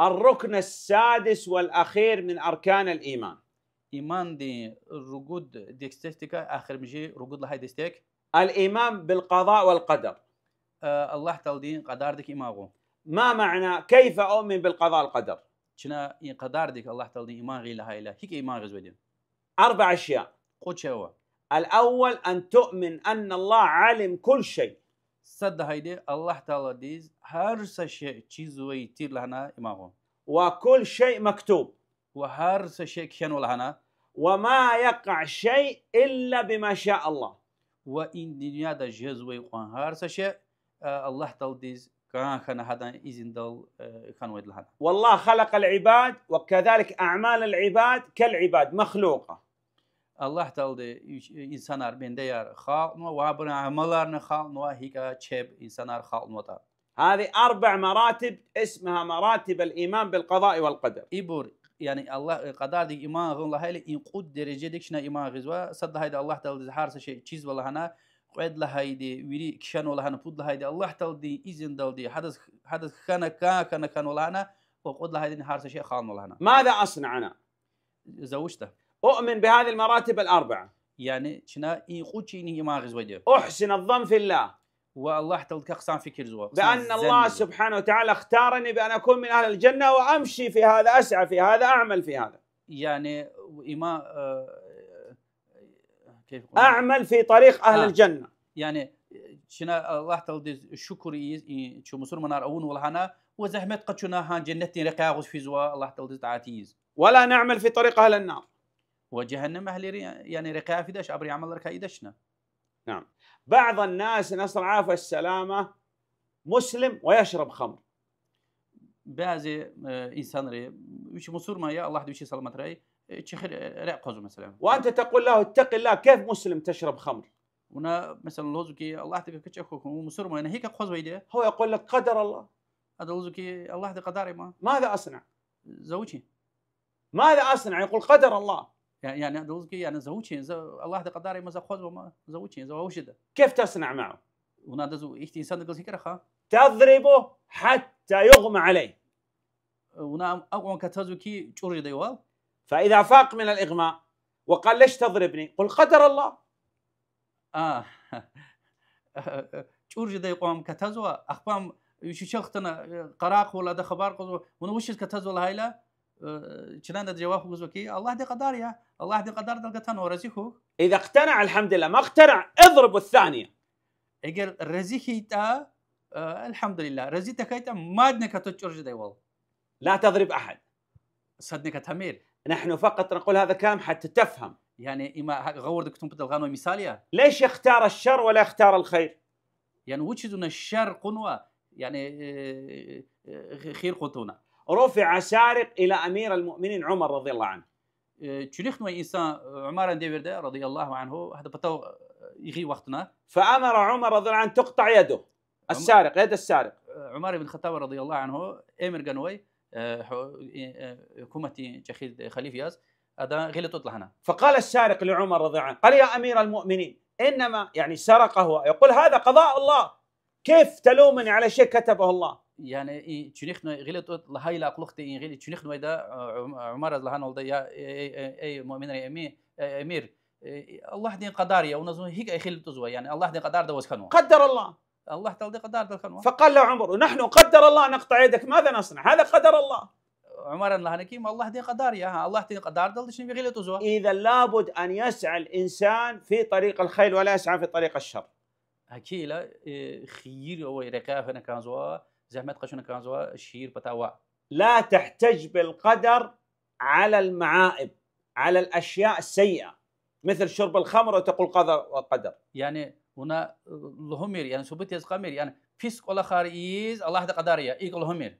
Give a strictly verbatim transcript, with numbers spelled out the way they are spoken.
الركن السادس والأخير من أركان الإيمان. Имандин ругуд дестекдикай эхиримжи ругуд лагьай дестек. الإيمان بالقضاء والقدر. Э, Аллагь Тааладин кьадардик иман гъун. ما معنى كيف أؤمن بالقضاء والقدر؟ Чна и кьадардик, Аллагь Тааладин, иман гъайила гьайила, гьикӀ иман гъизвайди? أربع أشياء. Кьуд шей ава. الأول أن تؤمن أن الله علم كل شيء. Сад лагьайди, Аллагь Тааладиз гьар са шей чизвай тир лагьана иман гъун. وكل شيء مكتوب. Ва гьар са шей кхьенва лагьана. وما يقع شيء إلا بما شاء الله. Ва и дуьньяда жезвай кьван гьар са шей, э, Аллагь Тааладиз кӀан хьана, гьадан изиндал, э, хьанвайди лагьана. والله خلق العباد وكذلك أعمال العباد كالعباد مخلوقة. Аллагь Таалади инсанар, бендеяр халкьнава ва абурун амаларни халкьнава, гьикӀа чеб инсанар халкьнаватӀа. هذه أربع مراتب اسمها مراتب الإيمان بالقضاء والقدر. Ибур, яни Аллагь, э, кьадардик иман гъун лагьайла, и кьуд дережадик чна иман гъизва. Сад лагьайди, Аллагь Тааладиз гьар са шей чизва лагьана, кьвед лагьайди, вири кхьенва лагьана, пуд лагьайди, Аллагь Тааладин изиндалди гьадаз, гьадаз хьана, кӀан хьана хьанва лагьана, ва кьуд лагьайди, гьар са шей халкьнава лагьана. ماذا أصنع أنا؟ За вучда? أؤمن بهذه المراتب الأربعة. Яни чна и кьуд шейиник иман гъизвайди я. أحسن الظن في الله. Ва Аллагь Тааладикай хъсан фикирзава, хъсан بأن الله سبحانه وتعالى اختارني بأن أكون من أهل الجنة وأمشي في هذا، أسعى في هذا، أعمل في هذا. Яни иман, э, كيف يقول؟ أعمل في طريق أهل الجنة. Яни чна Аллагь Тааладиз шукур ийиз, и чун мусурманар авунва лагьана, ва зегьмет къачуна гьа женнетдин рекьяй агъуз физва Аллагь Тааладиз итаат ийиз. ولا نعمل في طريق أهل النار. Ва жегьеннем агьлийрин, яни рекьяй фидач, абурун амалрикай ийидач чна. نعم. بعض الناس، نسأل العافية والسلامة، مسلم ويشرب خمر. Бязи, э, инсанри, вич мусурман я, Аллагьди вичи саламатрай, э, чехир, э, рекь акъвазва, месела. وأنت تقول له: اتق الله، كيف مسلم تشرب خمر؟ Вуна, месела, лугьузва хьи, Аллагьдикай кичӀе хьухь, вун мусурман я, гьикӀ акъвазвайди я? هو يقول لك: قدر الله. Ада лугьузва хьи, Аллагьдин кьадар я ман. ماذا أصنع؟ За вуч ийин? ماذا أصنع؟ يقول: قدر الله. Я-, яни ада лугьузва хьи, яни за вуч ийин, за Аллагьдин кьадар я ман, за акъвазва ман, за вуч ийин, за ва вуч жеда? كيف تصنع معه؟ Вуна адаз ихьтин инсандихъ галаз гьикӀ рахай? تضربه حتى يغمى عليه. Вуна ам-, акьван катазва хьи, чӀур жедайвал. فإذا فاق من الإغماء وقال: ليش تضربني؟ قل: قدر الله. А, чӀур жедай кьван катазва, ахпа ам вичел хтана, э, къарагъ хьайила ада хабар кьазва, вуна вучиз катазва лагьайла, э, чна ада жаваб гузва хьи, Аллагьдин кьадар я, Аллагьдин кьадардал гатанва, рази хьухь. إذا اقتنع، الحمد لله، ما اقتنع، اضرب الثانية. Эгер рази хьайитӀа, э, الحمد لله, рази тахьайтӀа, мадни катаз чӀур жедайвал. لا تضرب أحد. Садни катамир. نحن فقط نقول هذا الكلام حتى تفهم. Яни има гъа-, гъавурда кутун патал гъанвай мисал я. ليش يختار الشر ولا يختار الخير؟ Яни вучиз вуна шар кьунва, яни, э, э, хийир кьун тавуна. رفع سارق إلى أمير المؤمنين عمر رضي الله عنه. Э, чуьнуьхнавай инсан, э, Умаран девирда, رضي الله عنه, гьадан патав, э, йигъи вахтунда. فأمر عمر رضي الله عنه تقطع يده. السارق، يد السارق. Умар ибн Хаттаб رضي الله عنه эмир ганвай, э, гьу-, э, э, гьукуматдин чӀехи халиф яз, адан гъил атӀуд лагьана. فقال السارق لعمر رضي الله عنه، قال: يا أمير المؤمنين، إنما، يعني، سرق هو، يقول: هذا قضاء الله، كيف تلومني على شيء كتبه الله؟ Яни и чуьнуьхнавай гъил атӀуд лагьайла, акьулухъди и гъил чуьнуьхнавайда, э, Ум-, Умараз лагьанвалда: я, э, э, э, эй муъминрин эми-, э, эмир, э, Аллагьдин кьадар я, вуна зун гьикӀ гъил атӀузва, яни Аллагьдин кьадардал ваз хьанва. قدر الله. Аллагь Тааладин кьадардал хьанва. فقال له عمر: نحن قدر الله نقطع يدك، ماذا نصنع؟ هذا قدر الله. Умаран лагьана хьи, им Аллагьдин кьадар я, гьа, Аллагьдин кьадардалди чна ви гъил атӀузва. إذا لابد أن يسعى الإنسان في طريق الخير ولا يسعى في طريق الشر. Гьакила, э, хийир авай рекьяй хьана кӀанзава, зегьмет къачуна кӀанзава, хийир патай ваъ. لا تحتج بالقدر على المعائب، على الأشياء السيئة، مثل شرب الخمر وتقول قدر وقدر. Яни вуна, э, лугьумир, яни субут яз кьамир, яни пис кӀвалахар ийиз Аллагьдин кьадар я, икӀ лугьумир.